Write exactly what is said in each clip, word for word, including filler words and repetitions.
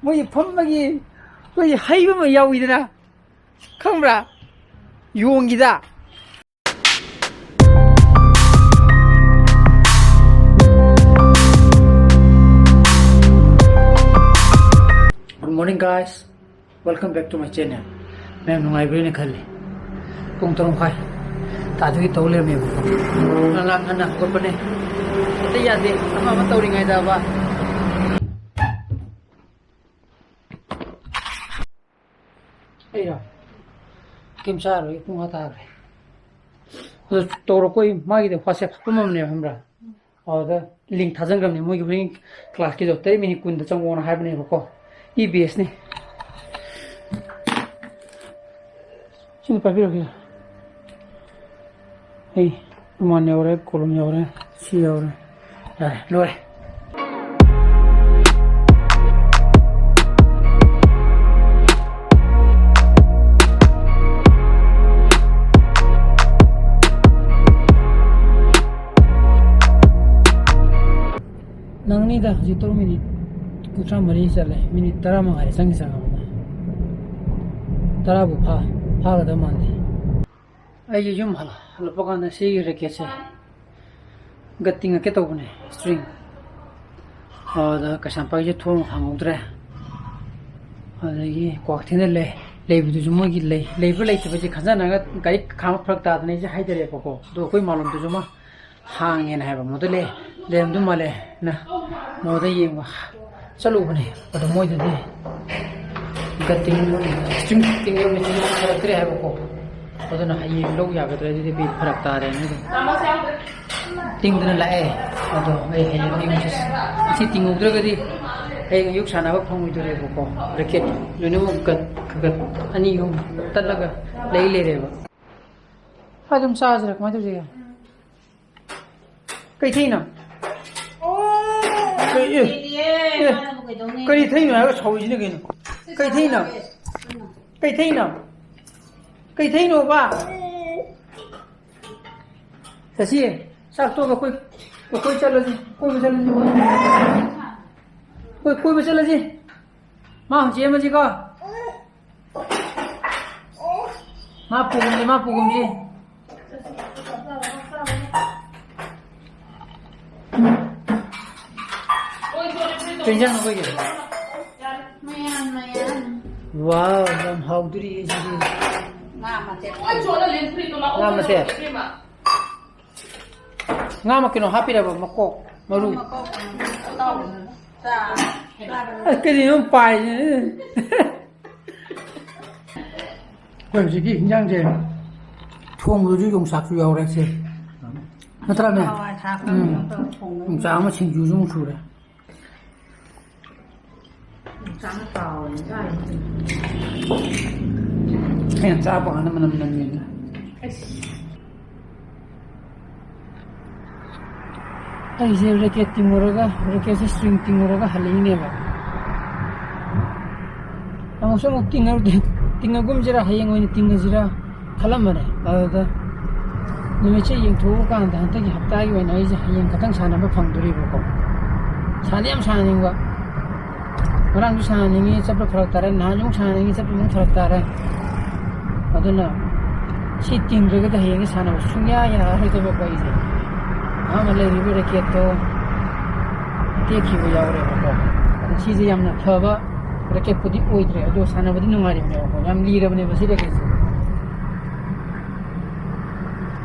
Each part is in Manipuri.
ꯃꯣꯏꯒꯤ ꯐꯝꯕꯒꯤ ꯑꯩꯈꯣꯏꯒꯤ ꯍꯩꯕ ꯑꯃ ꯌꯥꯎꯋꯤꯗꯅ, ꯈꯪꯕ꯭ꯔꯥ? ꯌꯣꯡꯒꯤꯗ꯫ Good morning, guys. Welcome back to my channel. ꯃꯌꯥꯝ ꯅꯨꯡꯉꯥꯏꯕꯤꯔꯦꯅ ꯈꯜꯂꯤ꯫ ꯄꯨꯡ ꯇꯔꯨꯛ ꯃꯈꯥꯏ ꯇꯥꯗꯣꯏꯒꯤ ꯇꯧ ꯂꯩꯔꯝꯃꯦꯕꯀꯣ꯫ ꯉꯔꯥꯡ ꯉꯟꯅ ꯍꯧꯒꯠꯄꯅꯦ꯫ ꯑꯇꯩ ꯌꯥꯗꯦ꯫ ꯑꯃ ꯑꯃ ꯇꯧꯔꯤꯉꯩꯗꯕ꯫ ꯑꯩꯔꯣ? ꯀꯩꯝ ꯆꯥꯔꯣꯏ, ꯄꯨꯡ ꯑꯥ ꯇꯥꯈ꯭ꯔꯦ꯫ ꯑꯗꯨ ꯇꯧꯔꯛꯄꯩ ꯃꯥꯒꯤꯗꯤ WhatsApp ꯍꯥꯞꯄꯝꯃꯕꯅꯦꯕ, ꯈꯪꯕ꯭ꯔꯥ? ꯑꯗꯨꯗ link ꯊꯥꯖꯤꯟꯈ꯭ꯔꯕꯅꯤ꯫ ꯃꯣꯏꯒꯤ ꯍꯣꯔꯦꯟ class ꯀꯤꯗꯣ ꯇꯔꯦꯠ ꯃꯤꯅꯤꯠ ꯀꯨꯟꯗ ꯆꯪꯉꯣꯅ ꯍꯥꯏꯕꯅꯦꯕꯀꯣ꯫ EVS ꯅꯤ꯫ ꯁꯤꯗ ꯄꯥꯏꯕꯤꯔꯛꯑꯣ, ꯁꯤꯗ꯫ ꯑꯩ ꯔꯨꯃꯥꯟ ꯌꯧꯔꯦ, ꯀꯣꯂꯣꯝ ꯌꯧꯔꯦ, ꯁꯤ ꯌꯧꯔꯦ꯫ ꯌꯥꯔꯦ, ꯂꯣꯏꯔꯦ꯫ ꯅꯪꯅꯤꯗ, ꯍꯧꯖꯤꯛ ꯇꯔꯨꯛ ꯃꯤꯅꯤꯠ ꯀꯨꯟꯊ꯭ꯔꯥ ꯃꯔꯤ ꯆꯠꯂꯦ꯫ ꯃꯤꯅꯤꯠ ꯇꯔꯥ ꯃꯉꯥꯏꯔꯦ ꯆꯪꯒꯤ ꯆꯪꯉꯕꯗ꯫ ꯇꯔꯥꯕꯨ ꯐꯥ-, ꯐꯥꯒꯗꯕ ꯃꯥꯟꯗꯦ꯫ ꯑꯩꯁꯦ ꯌꯨꯝ ꯍꯜꯂ-, ꯍꯜꯂꯛꯄ ꯀꯥꯟꯗ ꯁꯤꯒꯤ racket ꯁꯦ ꯒꯠ ꯇꯤꯡꯉꯛꯀꯦ ꯇꯧꯕꯅꯦ, string꯫ ꯑꯗ ꯀꯩꯁꯥꯝꯄꯥꯠꯁꯦ ꯊꯣꯡ ꯍꯥꯡꯍꯧꯗ꯭ꯔꯦ꯫ ꯑꯗꯒꯤ ꯀ꯭ꯋꯥꯀꯩꯊꯦꯜꯗ ꯂꯩ-, ꯂꯩꯕꯗꯨꯁꯨ ꯃꯣꯏꯒꯤ ꯂꯩ-, ꯂꯩꯕ ꯂꯩꯇꯕꯁꯦ ꯈꯟꯖꯅꯔꯒ ꯒꯥꯔꯤ ꯈꯥꯝꯕ ꯐꯔꯛ ꯇꯥꯗꯅ ꯑꯩꯁꯦ ꯍꯥꯏꯗꯔꯦꯕꯀꯣ꯫ ꯑꯗꯣ ꯑꯩꯈꯣꯏ ꯃꯥꯂꯣꯝꯗꯁꯨ ꯑꯃ ꯍꯥꯡꯉꯦꯅ ꯍꯥꯏꯕ, ꯃꯣꯗ ꯂꯩ-, ꯂꯩꯔꯝꯗꯧ ꯃꯥꯜꯂꯦꯅ ꯃꯣꯗ ꯌꯦꯡꯕ ꯆꯠꯂꯨꯕꯅꯦ꯫ ꯑꯗꯣ ꯃꯣꯏꯗꯗꯤ ꯒꯠ ꯇꯤꯡ-, string ꯇꯤꯡꯕ machine ꯄꯨꯔꯛꯇ꯭ꯔꯦ ꯍꯥꯏꯕꯀꯣ꯫ ꯑꯗꯨꯅ ꯍꯌꯦꯡ ꯂꯧ ꯌꯥꯒꯗ꯭ꯔꯥ? ꯑꯗꯨꯗꯤ ꯐꯔꯛ ꯇꯥꯔꯦꯅ ꯑꯗꯨꯝ ꯇꯤꯡꯗꯅ ꯂꯥꯛꯑꯦ꯫ ꯑꯗꯣ ꯑꯩ ꯍꯌꯦꯡ ꯇꯤꯡꯉꯁꯤ-, ꯉꯁꯤ ꯇꯤꯡꯍꯧꯗ꯭ꯔꯒꯗꯤ ꯍꯌꯦꯡ ꯑꯌꯨꯛ ꯁꯥꯟꯅꯕ ꯐꯪꯉꯣꯏꯗꯣꯔꯦꯕꯀꯣ꯫ Racket ꯂꯣꯏꯅꯃꯛ ꯒꯠ, ꯒꯠ ꯑꯅꯤ ꯑꯍꯨꯝ ꯇꯠꯂꯒ ꯂꯩ ꯂꯩꯔꯦꯕ꯫ ꯑꯗꯨꯝ ꯆꯥꯁꯤꯔ ꯀꯃꯥꯏꯅ ꯇꯧꯁꯤꯒꯦ? ꯀꯩ ꯊꯩꯅꯣ? ꯀꯩ, ꯑꯦ, ꯑꯦ, ꯀꯔꯤ ꯊꯩꯅꯣ ꯍꯥꯏꯔꯒ ꯁꯥꯎꯔꯤꯁꯤꯅ ꯀꯩꯅꯣ? ꯀꯩ ꯊꯩꯅꯣ? ꯀꯩ ꯊꯩꯅꯣ? ꯀꯩ ꯊꯩꯅꯣꯕ? ꯁꯁꯤ, ꯆꯥꯛ ꯇꯣꯛꯑꯒ ꯀꯣꯏ-, ꯀꯣꯏ ꯆꯠꯂꯁꯤ, ꯀꯣꯏꯕ ꯆꯠꯂꯁꯤ꯫ ꯀꯣꯏ-, ꯀꯣꯏꯕ ꯆꯠꯂꯁꯤ꯫ ꯃꯥ ꯍꯧꯖꯤꯛ ꯑꯃꯁꯤꯀꯣ꯫ ꯃꯥ ꯄꯨꯒꯨꯝꯁꯤ, ꯃꯥ ꯄꯨꯒꯨꯝꯁꯤ꯫ ꯀꯩ ꯏꯟꯖꯥꯡꯅꯣ ꯑꯩꯈꯣꯏꯒꯤ? ꯃꯌꯥꯟ, ꯃꯌꯥꯟ꯫ ꯋꯥꯎ, ꯌꯥꯝ ꯍꯥꯎꯗꯣꯔꯤꯌꯦ ꯁꯤꯗꯤ꯫ ꯉꯥ ꯃꯆꯦꯠ꯫ ꯉꯥ ꯃꯆꯦꯠ꯫ ꯉꯥ ꯃ-, ꯀꯩꯅꯣ ꯍꯥꯞꯄꯤꯔꯕ? ꯃꯀꯣꯛ, ꯃꯔꯨ? ꯃꯀꯣꯛ, ꯎꯝ, ꯑꯇꯥꯎꯕꯗꯨꯅ꯫ ꯆꯥ-, ꯆꯥꯕꯗ꯫ ꯑꯁ, ꯀꯔꯤꯅꯣ ꯄꯥꯏꯁꯦ? ꯑꯩꯈꯣꯏ ꯍꯧꯖꯤꯛꯀꯤ ꯍꯤꯟꯖꯥꯡꯁꯦ ꯊꯣꯡꯕꯗꯁꯨ ꯌꯣꯡꯆꯥꯛꯁꯨ ꯌꯥꯎꯔꯦ ꯁꯦ꯫ ꯅꯠꯇ꯭ꯔꯅꯦ? ꯍꯋꯥꯏ ꯊ꯭ꯔꯥꯛꯀ ꯎꯝ꯫ ꯀꯩꯅꯣ ꯇꯧꯔ ꯊꯣꯡꯕ꯫ ꯌꯣꯡꯆꯥꯛ ꯑꯃ ꯁꯤꯡꯖꯨꯁꯨ ꯑꯃꯨꯛ ꯁꯨꯔꯦ꯫ ꯌꯣꯡꯆꯥꯛꯅ ꯇꯥꯎꯔꯦ ꯆꯥꯔꯤꯁꯦ꯫ ꯑꯩꯅ ꯆꯥꯕ ꯀꯥꯟꯗ ꯃꯅꯝ ꯅꯝꯃꯦꯅ꯫ ꯑꯁ꯫ ꯑꯩꯁꯦ ꯔꯦꯀꯦꯠ ꯇꯤꯡꯉꯨꯔꯒ, ꯔꯦꯀꯦꯠꯁꯦ ꯁ꯭ꯇ꯭ꯔꯤꯡ ꯇꯤꯡꯉꯨꯔꯒ ꯍꯜꯂꯛꯏꯅꯦꯕ꯫ ꯑꯃꯨꯛꯁꯨ ꯑꯃꯨꯛ ꯇꯤꯡꯉ-, ꯇꯤꯡꯉꯒꯨꯝꯁꯤꯔꯥ, ꯍꯌꯦꯡ ꯑꯣꯏꯅ ꯇꯤꯡꯉꯁꯤꯔꯥ ꯈꯜꯂꯝꯕꯅꯦ꯫ ꯑꯗꯨꯗ ꯅꯨꯃꯤꯠꯁꯦ ꯌꯦꯡꯊꯣꯛꯎꯀꯥꯟꯗ ꯍꯟꯗꯛꯀꯤ ꯍꯞꯇꯥꯒꯤ ꯑꯣꯏꯅ ꯑꯩꯁꯦ ꯍꯌꯦꯡ ꯈꯛꯇꯪ ꯁꯥꯟꯅꯕ ꯐꯪꯗꯣꯔꯤꯕꯀꯣ꯫ ꯁꯥꯟꯅ ꯌꯥꯝ ꯁꯥꯟꯅꯅꯤꯡꯕ꯫ ꯉꯔꯥꯡꯁꯨ ꯁꯥꯟꯅꯅꯤꯡꯉꯤ, ꯆꯠꯄ ꯐꯔꯛ ꯇꯥꯔꯦ꯫ ꯅꯍꯥꯟꯁꯨ ꯑꯃꯨꯛ ꯁꯥꯟꯅꯅꯤꯡꯉꯤ, ꯆꯠꯄ ꯑꯃꯨꯛ ꯐꯔꯛ ꯇꯥꯔꯦ꯫ ꯑꯗꯨꯅ ꯁꯤ ꯇꯤꯡꯗ꯭ꯔꯒꯗꯤ ꯍꯌꯦꯡꯗꯤ ꯁꯥꯟꯅꯕ ꯁꯨꯡꯌꯥ ꯌꯥꯔꯔꯣꯏꯗꯕꯀꯣ ꯑꯩꯁꯦ꯫ ꯑꯍꯥꯟꯕ ꯂꯩꯔꯤꯕ ꯔꯦꯀꯦꯠꯇꯣ ꯇꯦꯛꯈꯤꯕ ꯌꯥꯎꯔꯦꯕꯀꯣ꯫ ꯑꯗꯣ ꯁꯤꯁꯦ ꯌꯥꯝꯅ ꯐꯕ ꯔꯦꯀꯦꯠꯄꯨꯗꯤ ꯑꯣꯏꯗ꯭ꯔꯦ, ꯑꯗꯣ ꯁꯥꯟꯅꯕꯗꯤ ꯅꯨꯡꯉꯥꯏꯔꯤꯕꯅꯦꯕꯀꯣ꯫ ꯌꯥꯝ ꯂꯤꯔꯕꯅꯦꯕ ꯁꯤ ꯔꯦꯀꯦꯠꯁꯦ꯫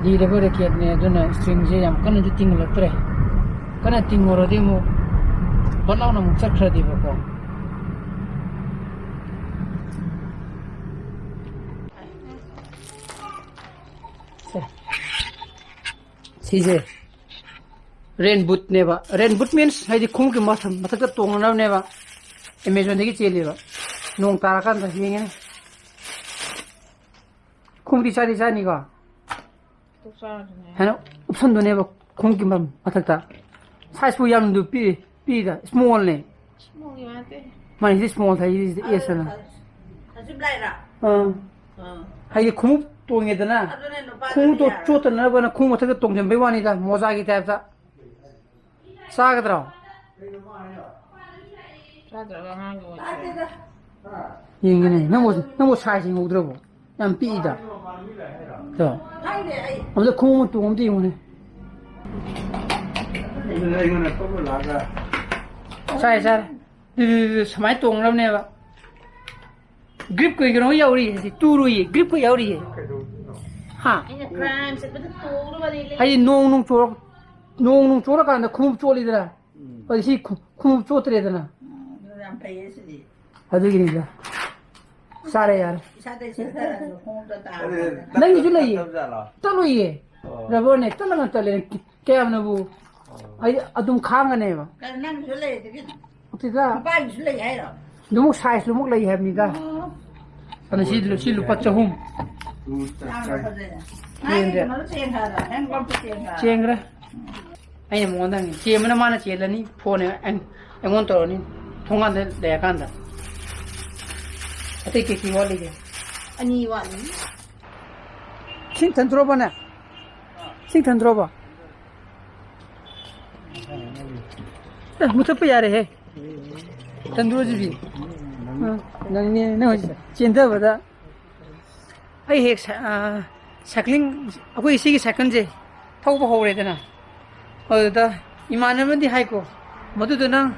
ꯂꯤꯔꯕ ꯔꯦꯀꯦꯠꯅꯦ, ꯑꯗꯨꯅ ꯁ꯭ꯇ꯭ꯔꯤꯡꯁꯦ ꯌꯥꯝ ꯀꯟꯅꯗꯤ ꯇꯤꯡꯍꯜꯂꯛꯇ꯭ꯔꯦ꯫ ꯀꯟꯅ ꯇꯤꯡꯉꯨꯔꯗꯤ ꯑꯃꯨꯛ ꯕꯠ ꯂꯥꯎꯅ ꯑꯃꯨꯛ ꯆꯠꯈ꯭ꯔꯗꯤꯕꯀꯣ꯫ ꯁꯦ꯫ ꯁꯤꯁꯦ ꯔꯦꯟ ꯕꯨꯠꯅꯦꯕ꯫ ꯔꯦꯟ ꯕꯨꯠ means ꯍꯥꯏꯗꯤ ꯈꯣꯡꯎꯞꯀꯤ ꯃꯊꯛ-, ꯃꯊꯛꯇ ꯇꯣꯡꯅꯅꯕꯅꯦꯕ꯫ ꯑꯦꯃꯦꯖꯣꯟꯗꯒꯤ ꯆꯦꯜꯂꯦꯕ꯫ ꯅꯣꯡ ꯇꯥꯔꯀꯥꯟꯗ ꯌꯦꯡꯉꯦ꯫ ꯈꯣꯡꯎꯞꯇꯤ ꯆꯥꯗꯤ ꯆꯥꯅꯤꯀꯣ? ꯆꯥꯔꯁꯨꯅꯦ꯫ ꯍꯥꯏꯅ ꯎꯞꯁꯟꯗꯣꯏꯅꯦꯕ ꯈꯣꯡꯎꯞꯀꯤ ꯃ-, ꯃꯊꯛꯇ꯫ ꯁꯥꯏꯖꯄꯨ ꯌꯥꯝꯅ ꯄꯤ-, ꯄꯤꯗ, small ꯅꯦ꯫ Small ꯅꯠꯇꯦ꯫ ꯃꯥꯏꯁꯤꯗꯤ small ꯊꯥꯏ, ꯁꯤꯗꯤ S ꯑꯅ꯫ ꯈꯖꯤꯛ ꯂꯥꯏꯔ? ꯑꯥ꯫ ꯑꯥ꯫ ꯍꯥꯏꯗꯤ ꯈꯣꯡꯎꯞ ꯇꯣꯡꯉꯦꯗꯅ, ꯑꯗꯨꯅꯦ ꯅꯨꯄꯥꯗꯗꯤ ꯈꯣꯡꯎꯞꯇꯣ ꯌꯥꯔꯣꯏ꯫ ꯆꯣꯠꯇꯅꯕꯅ ꯈꯣꯡꯎꯞ ꯃꯊꯛꯇ ꯇꯣꯡꯁꯤꯟꯕꯩ ꯋꯥꯅꯤꯗ, ꯃꯣꯖꯥꯒꯤ type ꯇ꯫ ꯆꯥꯒꯗ꯭ꯔꯣ? ꯆꯥꯗ꯭ꯔꯕ ꯑꯉꯥꯡꯒꯤ ꯑꯣꯏꯈ꯭ꯔꯦ꯫ ꯌꯦꯡꯒꯦꯅꯦ, ꯅꯪꯕꯨ, ꯅꯪꯕꯨ ꯁꯥꯏꯖ ꯌꯦꯡꯍꯧꯗ꯭ꯔꯕꯣ? ꯌꯥꯝ ꯄꯤꯛꯏꯗ꯫ ꯗꯣ꯫ ꯑꯝꯇ ꯈꯣꯡꯎꯞ ꯑꯃ ꯇꯣꯡ ꯑꯝꯇ ꯌꯦꯡꯉꯨꯅꯦ꯫ ꯆꯥꯔꯦ, ꯆꯥꯔꯦ꯫ ꯗꯨ, ꯗꯨ, ꯗꯨ, ꯗꯨ, ꯁꯨꯃꯥꯏꯅ ꯇꯣꯡꯒꯗꯕꯅꯦꯕ꯫ ꯒ꯭ꯔꯤꯞ ꯀꯩ ꯀꯩꯅꯣ ꯌꯥꯎꯔꯤꯌꯦ, ꯁꯤ ꯇꯨꯔꯣꯏꯌꯦ, ꯒ꯭ꯔꯤꯞꯀ ꯌꯥꯎꯔꯤꯌꯦ꯫ ꯍꯥ? ꯑꯩꯅ ꯀ꯭ꯔꯥꯏꯝ ꯆꯠꯄꯗ ꯇꯣꯡꯅꯕꯅꯤ ꯂꯩ-꯫ ꯍꯥꯏꯗꯤ ꯅꯣꯡ, ꯅꯣꯡ ꯆꯨꯔꯛ-, ꯅꯣꯡ, ꯅꯣꯡ ꯆꯨꯔꯀꯥꯟꯗ ꯈꯣꯡꯎꯞ ꯆꯣꯠꯂꯤꯗꯅ꯫ ꯎꯝ꯫ ꯍꯧꯖꯤꯛ ꯁꯤ ꯈꯨ-, ꯈꯣꯡꯎꯞ ꯆꯣꯠꯇ꯭ꯔꯦꯗꯅ꯫ ꯎꯝ, ꯑꯗꯨ ꯌꯥꯝ ꯐꯩꯌꯦ ꯁꯤꯗꯤ꯫ ꯑꯗꯨꯒꯤꯅꯤꯗ꯫ ꯆꯥꯔꯦ ꯌꯥꯔꯦ꯫ ꯏꯁꯥꯗ ꯁꯦꯠꯊꯔꯁꯨ ꯈꯣꯡꯎꯞꯇ ꯇꯥꯔꯒ꯫ ꯑꯗꯨꯗꯤ ꯅꯪꯒꯤꯁꯨ ꯂꯩꯌꯦ꯫ ꯇꯠꯇꯕ ꯖꯥꯠꯂꯣ? ꯇꯠꯂꯣꯏꯌꯦ꯫ ꯑꯣ꯫ ꯔꯕꯔꯅꯦ, ꯇꯠꯂꯒ ꯇꯠꯂꯦ꯫ ꯀꯌꯥꯝꯅꯕꯨ? ꯑꯣ꯫ ꯑꯩ ꯑꯗꯨꯝ ꯈꯥꯡꯒꯅꯦꯕ꯫ ꯀꯩꯅꯣ ꯅꯪꯒꯤꯁꯨ ꯂꯩ ꯑꯗꯨꯒꯤ? ꯅꯠꯇꯦꯗ꯫ ꯅꯨꯄꯥꯒꯤꯁꯨ ꯂꯩ ꯍꯥꯏꯔꯣ? ꯑꯗꯨꯃꯛ ꯁꯥꯏꯖꯇꯨꯃꯛ ꯂꯩ ꯍꯥꯏꯕꯅꯤꯗ꯫ ꯑꯣ꯫ ꯑꯗꯨꯅ ꯁꯤ, ꯁꯤ ꯂꯨꯄꯥ ꯆꯍꯨꯝ꯫ ꯌꯥꯝꯅ ꯐꯖꯩꯅꯦ꯫ ꯆꯦꯟꯗꯦ꯫ ꯃꯥꯒꯤ ꯀꯩꯅꯣꯗꯣ ꯆꯦꯟꯈ꯭ꯔꯕ? ꯍꯦꯟ ꯒ꯭ꯂꯣꯞꯇꯣ ꯆꯦꯟꯈ꯭ꯔꯕ? ꯆꯦꯟꯈ꯭ꯔꯦ꯫ ꯑꯩꯅ ꯃꯉꯣꯟꯗ ꯍꯪꯉꯤ, ꯆꯦꯟꯕꯅ ꯃꯥꯅ ꯆꯦꯜꯂꯅꯤ, ꯐꯣꯟꯅꯦ ꯑꯩ-, ꯑꯩꯉꯣꯟꯗ ꯇꯧꯔꯅꯤ, ꯊꯣꯡꯒꯥꯟꯗ ꯂꯩꯔꯀꯥꯟꯗ꯫ ꯑꯇꯩ ꯀꯩꯀꯩ ꯋꯥꯠꯂꯤꯒꯦ? ꯑꯅꯤ ꯋꯥꯠꯂꯤ꯫ ꯏꯁꯤꯡ ꯊꯟꯗ꯭ꯔꯣꯕꯅꯦ? ꯏꯁꯤꯡ ꯊꯟꯗ꯭ꯔꯣꯕ? ꯑꯦ, ꯃꯨꯊꯠꯄ ꯌꯥꯔꯦꯍꯦ꯫ ꯊꯟꯗ꯭ꯔꯣꯁꯤꯗꯤ꯫ ꯑ, ꯅꯪꯅꯦ, ꯅꯪ ꯍꯧꯖꯤꯛ ꯆꯦꯟꯊꯕꯗ꯫ ꯑꯩ ꯍꯦꯛ ꯁꯥ-, ꯑ, ꯁꯥꯏꯀ꯭ꯂꯤꯡ, ꯑꯩꯈꯣꯏ ꯏꯆꯦꯒꯤ ꯁꯥꯏꯀꯜꯁꯦ ꯊꯧꯕ ꯍꯧꯔꯦꯗꯅ, ꯑꯗꯨꯗ ꯏꯃꯥꯟꯅꯕꯅꯗꯤ ꯍꯥꯏꯀꯣ, ꯃꯗꯨꯗꯣ ꯅꯪ,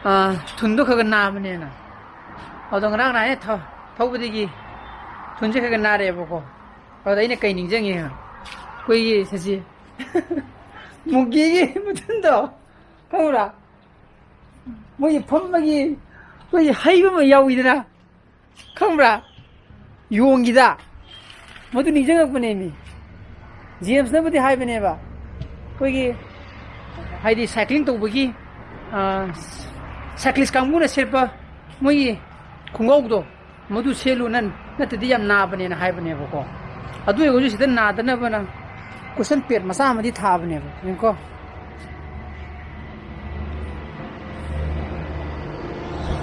ꯑ, ꯊꯨꯟꯗꯣ ꯈꯔ ꯈꯔ ꯅꯥꯕꯅꯦꯅ꯫ ꯑꯗꯣ ꯉꯔꯥꯡ ꯅꯍꯥꯟ ꯑꯩꯅ ꯊꯧ-, ꯊꯧꯕꯗꯒꯤ ꯊꯨꯟꯁꯦ ꯈꯔ ꯈꯔ ꯅꯥꯔꯛꯑꯦꯕꯀꯣ꯫ ꯑꯗ ꯑꯩꯅ ꯀꯩ ꯅꯤꯡꯁꯤꯡꯉꯤ, ꯑꯩꯈꯣꯏꯒꯤ ꯁꯤꯁꯦ ꯃꯨꯒꯤꯒꯤ ꯃꯊꯨꯟꯗꯣ ꯈꯪꯕ꯭ꯔꯥ? ꯃꯣꯏꯒꯤ ꯐꯝꯕꯒꯤ, ꯑꯩꯈꯣꯏꯒꯤ ꯍꯩꯕ ꯑꯃ ꯌꯥꯎꯋꯤꯗꯅ, ꯈꯪꯕ꯭ꯔꯥ? ꯌꯣꯡꯒꯤꯗ꯫ ꯃꯗꯨ ꯅꯤꯡꯁꯤꯡꯉꯛꯄꯅꯦꯃꯤ꯫ ꯖꯦꯝꯁꯅꯕꯨꯗꯤ ꯍꯥꯏꯕꯅꯦꯕ, ꯑꯩꯈꯣꯏꯒꯤ, ꯍꯥꯏꯗꯤ, ꯁꯥꯏꯀ꯭ꯂꯤꯡ ꯇꯧꯕꯒꯤ, ꯑꯥ, ꯁꯥꯏꯀ꯭ꯂꯤꯁ ꯀꯥꯡꯕꯨꯅ ꯁꯦꯠꯄ ꯃꯣꯏꯒꯤ ꯈꯣꯡꯒ꯭ꯔꯥꯎꯗꯣ, ꯃꯗꯨ ꯁꯦꯠꯂꯨ, ꯅꯪ ꯅꯠꯇ꯭ꯔꯗꯤ ꯌꯥꯝ ꯅꯥꯕꯅꯦꯅ ꯍꯥꯏꯕꯅꯦꯕꯀꯣ꯫ ꯑꯗꯨ ꯑꯣꯏꯔꯒꯁꯨ ꯁꯤꯗ ꯅꯥꯗꯅꯕꯅ ꯀꯨꯁꯟ ꯄꯦꯠ ꯃꯆꯥ ꯑꯃꯗꯤ ꯊꯥꯕꯅꯦꯕ꯫ ꯌꯦꯡꯉꯨꯀꯣ꯫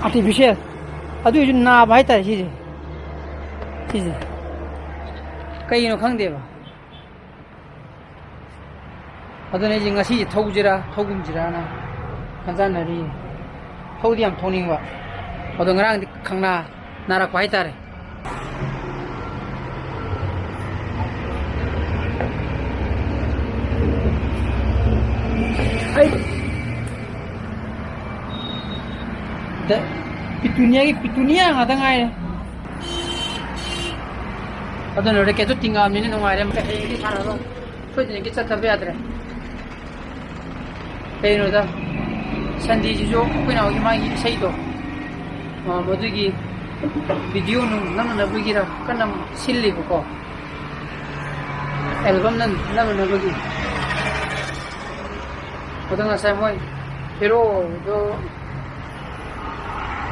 ꯑꯥꯔꯇꯤꯐꯤꯁꯦꯜ꯫ ꯑꯗꯨ ꯑꯣꯏꯔꯁꯨ ꯅꯥꯕ ꯍꯥꯏꯇꯥꯔꯦ ꯁꯤꯁꯦ꯫ ꯁꯤꯁꯦ꯫ ꯀꯩꯒꯤꯅꯣ ꯈꯪꯗꯦꯕ꯫ ꯑꯗꯨꯅ ꯑꯩꯁꯦ ꯉꯁꯤꯁꯦ ꯊꯧꯁꯤꯔꯥ, ꯊꯧꯒꯨꯝꯁꯤꯔꯥꯅ ꯈꯟꯖꯥꯟꯅꯔꯤ꯫ ꯊꯧꯗꯤ ꯌꯥꯝ ꯊꯧꯅꯤꯡꯕ꯫ ꯑꯗꯣ ꯉꯔꯥꯡꯗꯤ ꯈꯪꯅꯥ ꯅꯥꯔꯛꯄ ꯍꯥꯏꯇꯥꯔꯦ꯫ ꯑꯩ ꯗ-, ꯄꯤꯇꯨꯅꯤꯌꯥꯒꯤ ꯄꯤꯇꯨꯅꯤꯌꯥ ꯉꯥꯛꯇ ꯉꯥꯏꯔꯦ꯫ ꯑꯗꯨꯅ ꯔꯦꯀꯦꯠꯇꯨ ꯇꯤꯡꯉꯛꯑꯕꯅꯤꯅ ꯅꯨꯡꯉꯥꯏꯔꯦ꯫ ꯍꯌꯦꯡꯗꯤ ꯁꯥꯟꯅꯔꯣꯏ꯫ ꯁꯣꯏꯗꯅ ꯆꯠꯇꯕ ꯌꯥꯗ꯭ꯔꯦ꯫ ꯀꯩꯅꯣꯗ, ꯁꯟꯗꯦꯁꯤꯁꯨ ꯑꯩꯈꯣꯏ ꯅꯥꯎꯒꯤ ꯃꯥꯒꯤ ꯏꯁꯩꯗꯣ, ꯑ, ꯃꯗꯨꯒꯤ ꯚꯤꯗꯤꯑꯣ ꯅꯨꯡ ꯅꯝꯅꯅꯕꯒꯤꯔ ꯀꯟꯅ ꯁꯤꯜꯂꯤꯕꯀꯣ, ꯑꯦꯜꯕꯝ ꯅꯝ-, ꯅꯝꯅꯅꯕꯒꯤ꯫ ꯑꯗꯣ ꯉꯁꯥꯏ ꯃꯣꯏ ꯍꯦꯔꯣꯗꯣ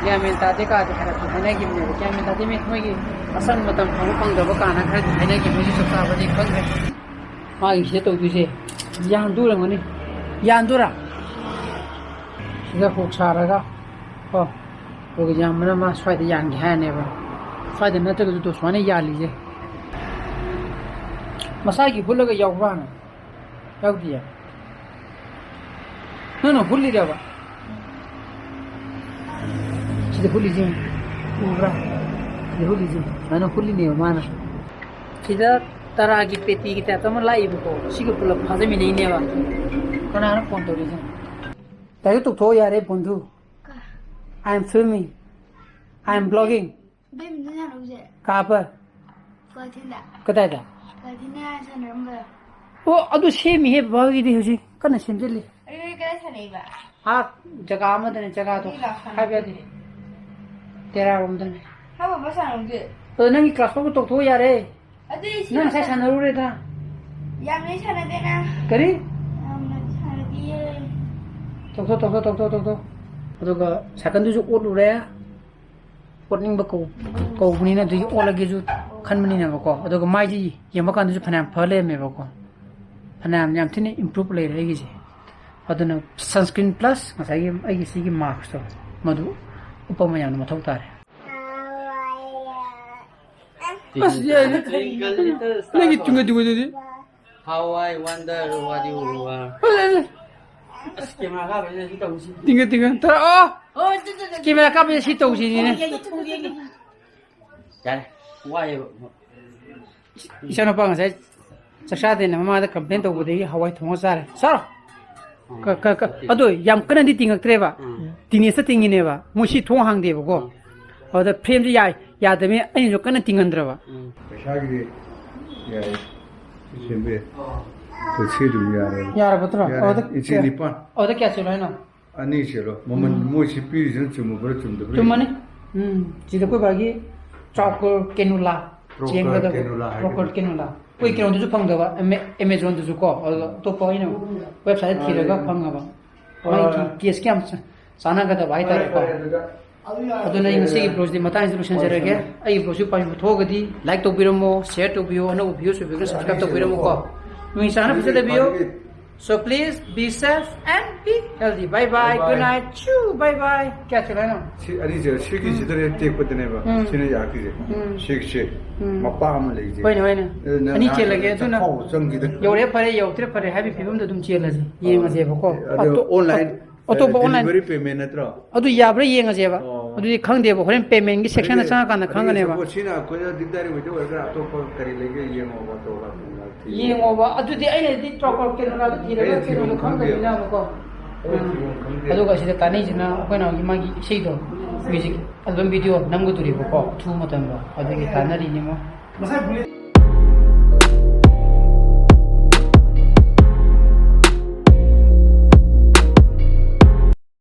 ꯒ꯭ꯌꯥꯟ ꯃꯦꯟ ꯇꯥꯗꯦ ꯀꯥꯗꯤ ꯍꯥꯏꯔꯛꯄ ꯍꯥꯏꯅꯈꯤꯕꯅꯦꯕ꯫ ꯒ꯭ꯌꯥꯟ ꯃꯦꯟ ꯇꯥꯗꯦ ꯃꯤ-, ꯃꯣꯏꯒꯤ ꯑꯁꯪꯕ ꯃꯇꯝ ꯐꯪꯕ ꯐꯪꯗꯕ ꯀꯥꯟꯅ ꯈꯔꯗꯤ ꯍꯥꯏꯅꯈꯤꯕꯅꯦ꯫ ꯑꯩꯁꯨ ꯆꯞ ꯆꯥꯕꯗꯤ ꯈꯪꯗ꯭ꯔꯦ꯫ ꯃꯥꯒꯤ ꯁꯤꯗ ꯇꯧꯗꯣꯏꯁꯦ ꯌꯥꯟꯗꯣꯏꯔꯝꯒꯅꯤ꯫ ꯌꯥꯟꯗꯣꯏꯔꯥ? ꯁꯤꯗ ꯍꯨꯛ ꯁꯥꯔꯒ ꯀꯣ, ꯑꯗꯨꯒ ꯌꯥꯝꯕꯅ ꯃꯥ ꯁ꯭ꯋꯥꯏꯗ ꯌꯥꯟꯒꯦ ꯍꯥꯏꯔꯅꯦꯕ꯫ ꯁ꯭ꯋꯥꯏꯗ ꯅꯠꯇ꯭ꯔꯒꯁꯨ ꯇꯣ ꯁꯨꯃꯥꯏꯅ ꯌꯥꯜꯂꯤꯁꯦ꯫ ꯃꯁꯥꯒꯤ ꯍꯨꯠꯂꯒ ꯌꯥꯎꯕ꯭ꯔꯥꯅ? ꯌꯥꯎꯗꯤꯌꯦ꯫ ꯅꯪꯅ ꯍꯨꯠꯂꯤꯔꯕ? ꯁꯤꯗ ꯍꯨꯠꯂꯤꯁꯦ ꯎꯕ꯭ꯔꯥ? ꯁꯤꯗ ꯍꯨꯠꯂꯤꯁꯦ ꯁꯨꯃꯥꯏꯅ ꯍꯨꯠꯂꯤꯅꯦꯕ ꯃꯥꯅ꯫ ꯁꯤꯗ ꯇꯔꯥꯒꯤ ꯄꯦꯇꯤꯒꯤ ꯇꯥꯏꯞꯇ ꯑꯃ ꯂꯥꯛꯏꯕꯀꯣ, ꯁꯤꯒ ꯄꯨꯂꯞ ꯐꯥꯖꯤꯟꯃꯤꯟꯅꯩꯅꯦꯕ꯫ ꯀꯅꯥꯅꯣ ꯐꯣꯟ ꯇꯧꯔꯤꯁꯦ? ꯇꯥꯏꯁꯨ ꯇꯣꯛꯊꯣꯛꯑꯣ ꯌꯥꯔꯦ, ꯕꯣꯟꯙꯨ꯫ I am filming. I am vlogging. ꯏꯕꯦꯝ, ꯅꯪ ꯁꯥꯟꯅꯧꯁꯦ꯫ ꯀꯥꯞꯄ? ꯀ꯭ꯋꯥꯊꯤꯟꯗ꯫ ꯀꯗꯥꯏꯗ? ꯀ꯭ꯋꯥꯊꯤꯟꯗ ꯁꯥꯟꯅꯔꯝꯕꯗꯣ꯫ ꯑꯣ, ꯑꯗꯨ ꯁꯦꯝꯃꯤꯍꯦ ꯕꯕꯥꯒꯤꯗꯤ, ꯍꯧꯖꯤꯛ ꯀꯟꯅ ꯁꯦꯝꯖꯤꯜꯂꯤ꯫ ꯑꯗꯨꯗꯤ ꯀꯗꯥꯏ ꯁꯥꯟꯅꯩꯕ? ꯑꯥ, ꯖꯒꯥ ꯑꯃꯗꯅꯦ, ꯖꯒꯥꯗꯣ ꯑꯗꯨꯗꯤ ꯂꯥꯛꯁꯟ-, ꯍꯥꯏꯕ ꯌꯥꯗꯦ꯫ ꯇꯦꯔꯥꯔꯣꯝꯗꯅꯦ꯫ ꯍꯥ, ꯕꯕꯥ ꯁꯥꯟꯅꯧꯁꯦ꯫ ꯑꯗꯣ ꯅꯪꯒꯤ ꯀ꯭ꯂꯥꯁ ꯐꯥꯎꯕ ꯇꯧꯊꯣꯛꯑꯣ ꯌꯥꯔꯦ꯫ ꯑꯗꯨꯗꯤ ꯁꯤ ꯅꯪ ꯉꯁꯥꯏ ꯁꯥꯟꯅꯔꯨꯔꯦꯗ꯫ ꯌꯥꯝꯅ ꯁꯥꯟꯅꯗꯦꯅ꯫ ꯀꯔꯤ? ꯌꯥꯝꯅ ꯁꯥꯟꯅꯗꯤꯌꯦ꯫ ꯇꯧꯊꯣꯛ, ꯇꯧꯊꯣꯛ, ꯇꯧꯊꯣꯛ, ꯇꯧꯊꯣꯛ꯫ ꯑꯗꯨꯒ ꯁꯥꯏꯀꯜꯗꯨꯁꯨ ꯑꯣꯠꯂꯨꯔꯦ꯫ ꯑꯣꯠꯅꯤꯡꯕ ꯀꯧ-, ꯀꯧꯕꯅꯤꯅ ꯑꯗꯨꯒꯤ ꯑꯣꯠꯂꯒꯦꯁꯨ ꯈꯟꯕꯅꯤꯅꯕꯀꯣ꯫ ꯑꯗꯨꯒ ꯃꯥꯏꯁꯤ ꯌꯦꯡꯕ ꯀꯥꯟꯗꯁꯨ ꯐꯅꯌꯥꯝ ꯐ ꯂꯩꯔꯝꯃꯦꯕꯀꯣ꯫ ꯐꯅꯌꯥꯝ ꯌꯥꯝ ꯊꯤꯅ improve ꯂꯩꯔꯦ ꯑꯩꯒꯤꯁꯦ꯫ ꯑꯗꯨꯅ sunscreen plus ꯉꯁꯥꯏꯒꯤ ꯑꯩꯒꯤ ꯁꯤꯒꯤ maskꯇꯣ, ꯃꯗꯨ ꯎꯞꯄ ꯑꯃ ꯌꯥꯝꯅ ꯃꯊꯧ ꯇꯥꯔꯦ꯫ ꯑꯁ, ꯌꯥꯏꯅꯦ꯫ Twinkle little star ꯅꯪꯒꯤ ꯇꯨꯡꯒ ꯇꯨꯡꯒꯗꯨꯗꯤ꯫ How I wonder what you are. ꯑꯁ, ꯑꯁ, ꯑꯁ꯫ ꯑꯁ, camera ꯀꯥꯞꯄꯩꯁꯤꯗ ꯁꯤ ꯇꯧꯔꯤꯁꯤ꯫ ꯇꯤꯡꯒ ꯇꯤꯡꯒ꯫ ꯇꯔꯥ-, ꯑꯣ! ꯀꯦꯃꯦꯔꯥ ꯀꯥꯞꯄꯁꯦ ꯁꯤ ꯇꯧꯁꯤꯅꯤꯅꯦ꯫ ꯌꯥꯔꯦ, ꯋꯥꯏꯑꯦꯕ꯫ ꯏꯆꯥꯅꯨꯄꯥ ꯉꯁꯥꯏ ꯆꯥꯛꯆꯥꯗꯦꯅ ꯃꯃꯥꯗ complain ꯇꯧꯕꯗꯒꯤ ꯍꯋꯥꯏ ꯊꯣꯡꯉ ꯆꯥꯔꯦ꯫ ꯆꯥꯔꯣ꯫ ꯎꯝ꯫ ꯀ-, ꯀ-, ꯀ-, ꯑꯗꯣ ꯌꯥꯝ ꯀꯟꯅꯗꯤ ꯇꯤꯡꯉꯛꯇ꯭ꯔꯦꯕ꯫ ꯎꯝ꯫ ꯇꯤꯅꯦꯁꯇ ꯇꯤꯡꯉꯤꯅꯦꯕ꯫ ꯃꯣꯏ ꯁꯤ ꯊꯣꯡ ꯍꯥꯡꯗꯦꯕꯀꯣ꯫ ꯎꯝ꯫ ꯑꯗꯨꯗ frameꯁꯦ ꯌꯥꯏ, ꯌꯥꯗꯕꯅꯤ ꯑꯩꯅꯁꯨ ꯀꯟꯅ ꯇꯤꯡꯍꯟꯗ꯭ꯔꯕ꯫ ꯎꯝ꯫ ꯄꯩꯁꯥꯒꯤꯗꯤ ꯌꯥꯏ꯫ ꯁꯦꯝꯕ ꯌꯥꯏ꯫ ꯑꯩꯈꯣꯏ ꯁꯤ ꯑꯗꯨꯝ ꯌꯥꯔꯦ꯫ ꯌꯥꯔꯕ ꯅꯠꯇ꯭ꯔꯣ? ꯌꯥꯔꯦ꯫ ꯑꯗꯨꯗ ꯏꯟꯆꯤ ꯀꯌꯥ-, ꯅꯤꯄꯥꯟ꯫ ꯑꯗꯨꯗ ꯀꯌꯥ ꯆꯦꯜꯂꯣ ꯍꯥꯏꯅꯣ? ꯑꯅꯤ ꯆꯦꯜꯂꯣ꯫ ꯃꯃꯜ ꯎꯝ꯫ ꯃꯣꯏ ꯁꯤ ꯄꯤꯔꯤꯁꯤꯅ ꯆꯨꯝꯃꯕ꯭ꯔꯥ ꯆꯨꯝꯗꯕ꯭ꯔꯥ? ꯆꯨꯝꯃꯅꯤ꯫ ꯎꯝ꯫ ꯁꯤꯗ ꯑꯩꯈꯣꯏ ꯕꯥꯒꯤ ꯆꯥꯎꯀꯔ ꯀꯦꯅꯨꯂꯥ ꯆꯦꯟꯒꯗꯕ꯫ ꯀꯦꯅꯨꯂꯥ ꯍꯥꯏꯒꯗ꯭ꯔꯥ? ꯀ꯭ꯔꯣꯀꯔ ꯀꯦꯅꯨꯂꯥ꯫ ꯑꯩꯈꯣꯏ ꯎꯝ꯫ ꯀꯩꯅꯣꯗꯁꯨ ꯐꯪꯗꯕ, ꯑꯦꯃꯦ-, Amazonꯗꯁꯨ ꯀꯣ꯫ ꯑꯗꯨꯒ ꯑꯇꯣꯞꯄ ꯑꯩꯅ website ꯊꯤꯔꯒ ꯑꯥ꯫ ꯐꯪꯉꯕ꯫ ꯃꯥꯒꯤ ꯑꯥ꯫ Tasteꯀ ꯌꯥꯝ ꯆ-, ꯆꯥꯟꯅꯒꯗꯕ ꯍꯥꯏꯇꯥꯔꯦꯀꯣ꯫ ꯐꯔꯦ, ꯐꯔꯦ, ꯑꯗꯨꯗ꯫ ꯑꯗꯨꯅ ꯑꯩ ꯉꯁꯤꯒꯤ vlogꯁꯤꯗꯤ ꯃꯇꯥꯡꯁꯤꯗ ꯂꯣꯏꯁꯤꯟꯖꯔꯒꯦ꯫ ꯍꯣꯏ, ꯁꯥꯔ꯫ ꯑꯩꯒꯤ vlogꯁꯤ ꯄꯥꯝꯕꯤꯕ ꯊꯣꯛꯑꯒꯗꯤ like ꯇꯧꯕꯤꯔꯝꯃꯣ, share ꯇꯧꯕꯤꯌꯣ, ꯑꯅꯧꯕ views ꯑꯣꯏꯕꯤꯔꯒꯅ subscribe ꯇꯧꯕꯤꯔꯝꯃꯣꯀꯣ꯫ ꯅꯨꯃꯤꯠ ꯆꯥꯅ ꯐꯖꯅ ꯂꯩꯕꯤꯌꯣ꯫ ꯐꯔꯦ꯫ So please be safe and be healthy. Bye bye. Bye bye. Good night. Choo. Bye bye. ꯀꯌꯥ ꯆꯦꯜꯂꯣ ꯍꯥꯏꯅꯣ? ꯁꯤ ꯑꯅꯤꯁꯦ, ꯁꯤꯒꯤꯁꯤꯗ ꯍꯦꯛ ꯇꯦꯛꯄꯗꯅꯦꯕ꯫ ꯎꯝ꯫ ꯁꯤꯅ ꯌꯥꯈꯤꯁꯦ꯫ ꯎꯝ꯫ ꯁꯤꯒꯤꯁꯦ꯫ ꯎꯝ꯫ ꯃꯄꯥ ꯑꯃ ꯂꯩꯁꯦ꯫ ꯍꯣꯏꯅꯦ, ꯍꯣꯏꯅꯦ꯫ ꯑꯗꯨꯅ ꯑꯅꯤ ꯅꯍꯥꯟ ꯆꯦꯜꯂꯒꯦ, ꯑꯗꯨꯅ ꯆꯥꯛꯈꯥꯎ ꯆꯪꯈꯤꯗꯅ꯫ ꯌꯧꯔꯦ ꯐꯔꯦ, ꯌꯧꯔꯛꯇ꯭ꯔꯦ ꯐꯔꯦ ꯍꯥꯏꯕꯒꯤ ꯐꯤꯕꯝꯗ ꯑꯗꯨꯝ ꯆꯦꯜꯂꯁꯦ, ꯌꯦꯡꯉꯁꯦꯕꯀꯣ꯫ ꯑꯗꯣ ꯑꯇꯣꯞ-, online, ꯑꯇꯣꯞꯄ online꯫ Delivery payment ꯅꯠꯇ꯭ꯔꯣ? ꯑꯗꯨ ꯌꯥꯕ꯭ꯔꯥ ꯌꯦꯡꯉꯁꯦꯕ꯫ ꯑꯣ꯫ ꯑꯗꯨꯗꯤ ꯈꯪꯗꯦꯕ, ꯍꯣꯔꯦꯟ paymentꯀꯤ sectionꯗ ꯑꯗꯨꯗꯤ, ꯆꯪꯉꯀꯥꯟꯗ ꯑꯗꯨꯗꯤ ꯈꯪꯒꯅꯦꯕ꯫ ꯁꯤꯅ ꯑꯩꯈꯣꯏꯗ ꯗꯤꯛꯗꯥꯔꯤ ꯑꯣꯏꯗꯣꯏ ꯑꯣꯏꯔꯒꯅ ꯑꯇꯣꯞꯄ ꯀꯔꯤ ꯂꯩꯒꯦ ꯌꯦꯡꯉꯣꯕ, ꯑꯇꯣꯞꯄ꯫ ꯌꯦꯡꯉꯣꯕ꯫ ꯑꯗꯨꯗꯤ ꯑꯩꯅꯗꯤ ꯇ꯭ꯔꯣꯀꯔ ꯀꯦꯅꯣꯂꯥꯗꯣ ꯊꯤꯔꯒ ꯑꯩ ꯊꯤꯐꯝ ꯀꯦꯅꯣꯗꯣ ꯈꯪꯗꯦ꯫ ꯈꯪꯗꯕꯅꯤꯅꯕꯀꯣ꯫ ꯑꯩ ꯊꯤꯐꯝ ꯈꯪꯗꯦ꯫ ꯑꯗꯨꯒ ꯁꯤꯗ ꯇꯥꯟꯅꯩꯁꯤꯅ ꯑꯩꯈꯣꯏꯅ ꯍꯧꯖꯤꯛ ꯃꯥꯒꯤ ꯏꯁꯩꯗꯣ, music album video ꯅꯝꯒꯗꯣꯔꯤꯕꯀꯣ, ꯑꯊꯨꯕ ꯃꯇꯝꯗ꯫ ꯑꯗꯨꯒꯤ ꯇꯥꯟꯅꯔꯤꯅꯤꯃꯣ꯫ ꯉꯁꯥꯏ bullet